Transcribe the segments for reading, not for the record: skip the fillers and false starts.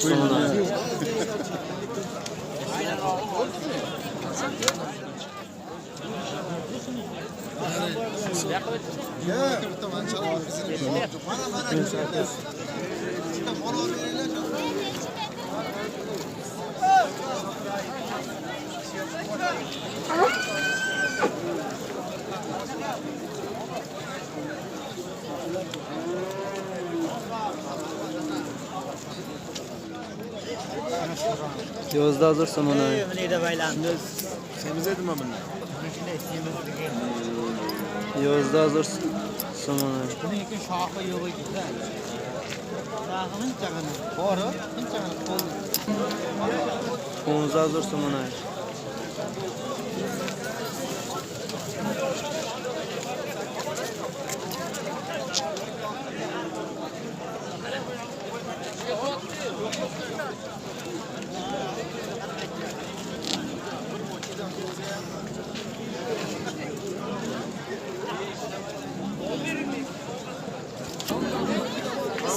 Сомона. 11 000 сомона. 11 000 сомона. Buniki shoxi yo'q ekanda. Shoxi munchagina bor, munchagina qo'l. 15 000 сомона.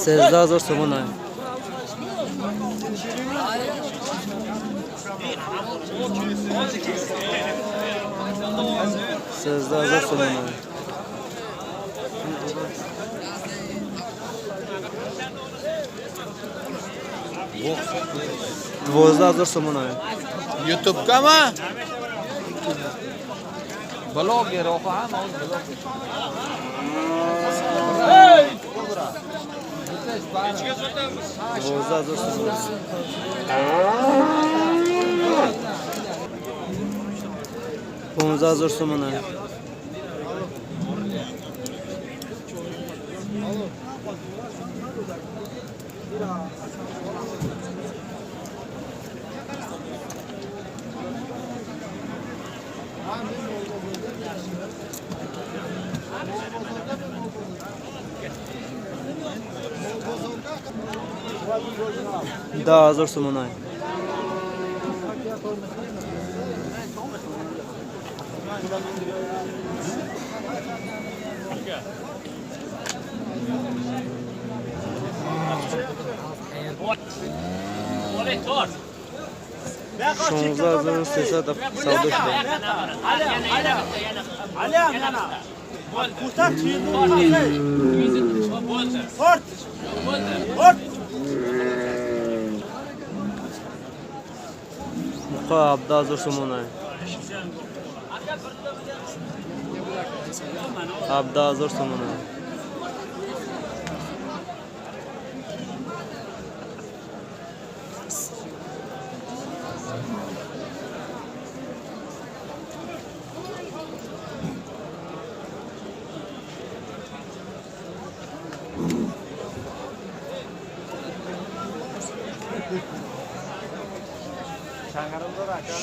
13 000 сомона. 13 000 сомона. 12 000 сомона. YouTube'gami? Bloger opa hamma o'z bloger. 12 000 сомона. 15 000 сомона. 10 000 сомона. 16 300 савдо шуда. Муқо 17 000 сомона. 17 000 сомона.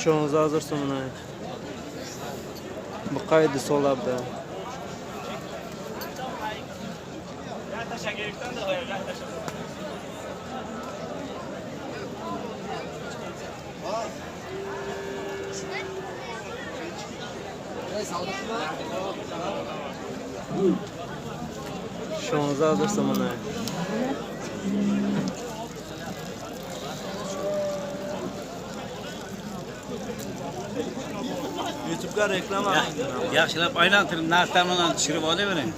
16 000 сомона. Буқаи дусола буда. 16 000 сомона. YouTube'ga reklama. Yaxshilab aylantirib, narx tomondan tushirib olavering.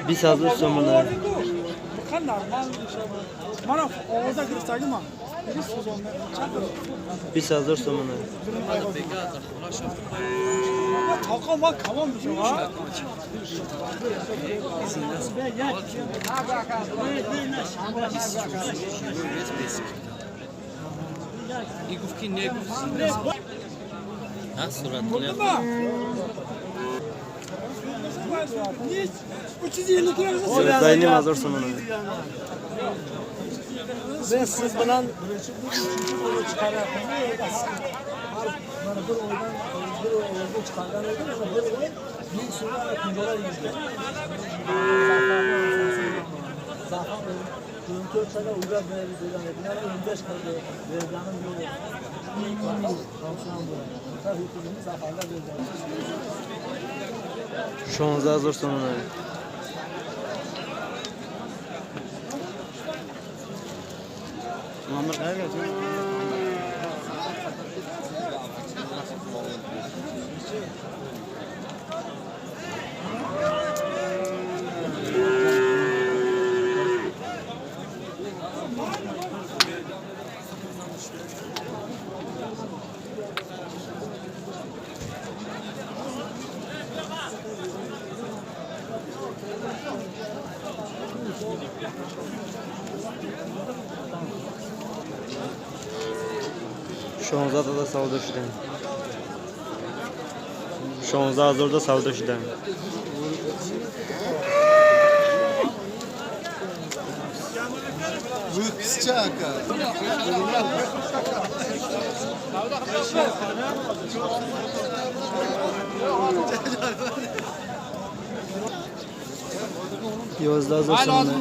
20 000 сомона. 20 000 сомона. Ha, surat qilyapti. 13 500 сомона. Men siz bilan birinchi bu uchinchi bo'lib chiqaryapman. Har mana bir oydan 16 000 сомонӣ. Шонздаҳда савдо шудем. 16 000-да савдо шудем. 11 000 сомонӣ.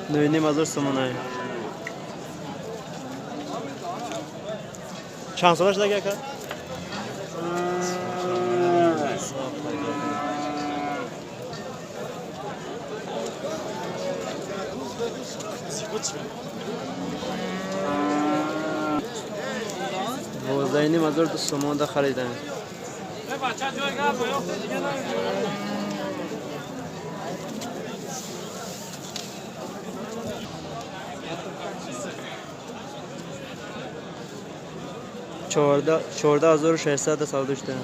9 500 сомонӣ. Чанд сола шудаги, ака? 12 500 сомонда харидам. 14 600 савдо шудам.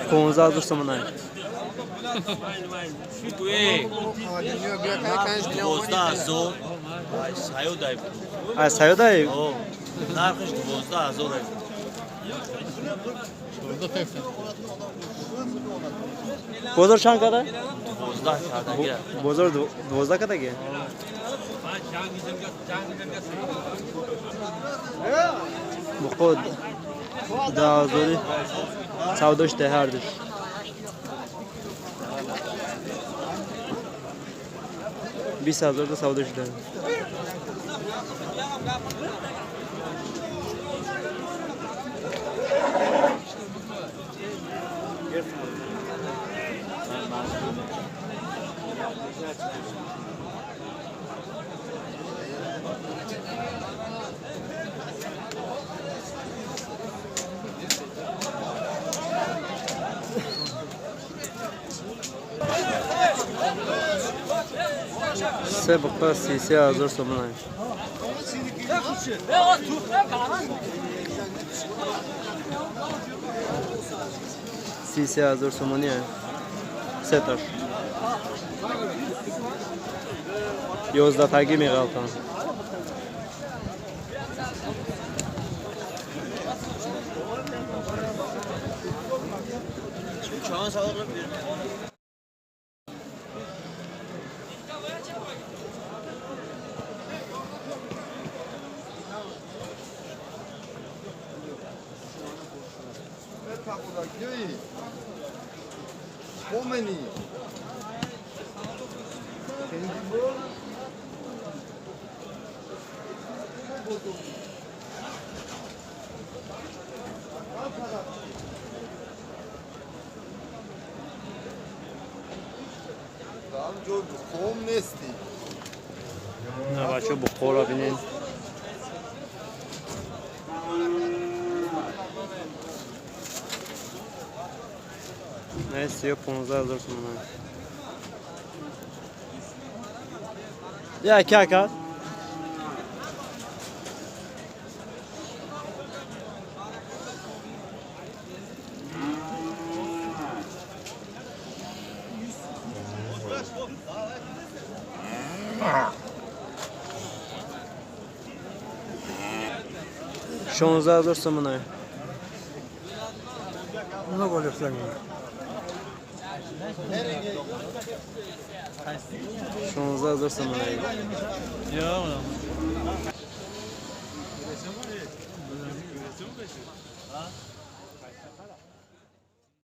15 000 сомонӣ. 12 000 саёдай. Ай саёдай? Нархиш 12 000. Бозор чанд када? 12 кардаги. Бозор 12 кадаги? Буқо 10 000-и савдо шуда ҳардуш. 20 000-да савдо шуда. Се буқа 33 000 сомонӣ. 33 000 сомонӣ сеташ. 11 тагӣ меғалтанд. Бачо, буқоро бинед. Сиё 15 000 сомонӣ. Яки, ака? 16 000 сомонай. Много оляфтан. 16 000 сомонай. Yo'q.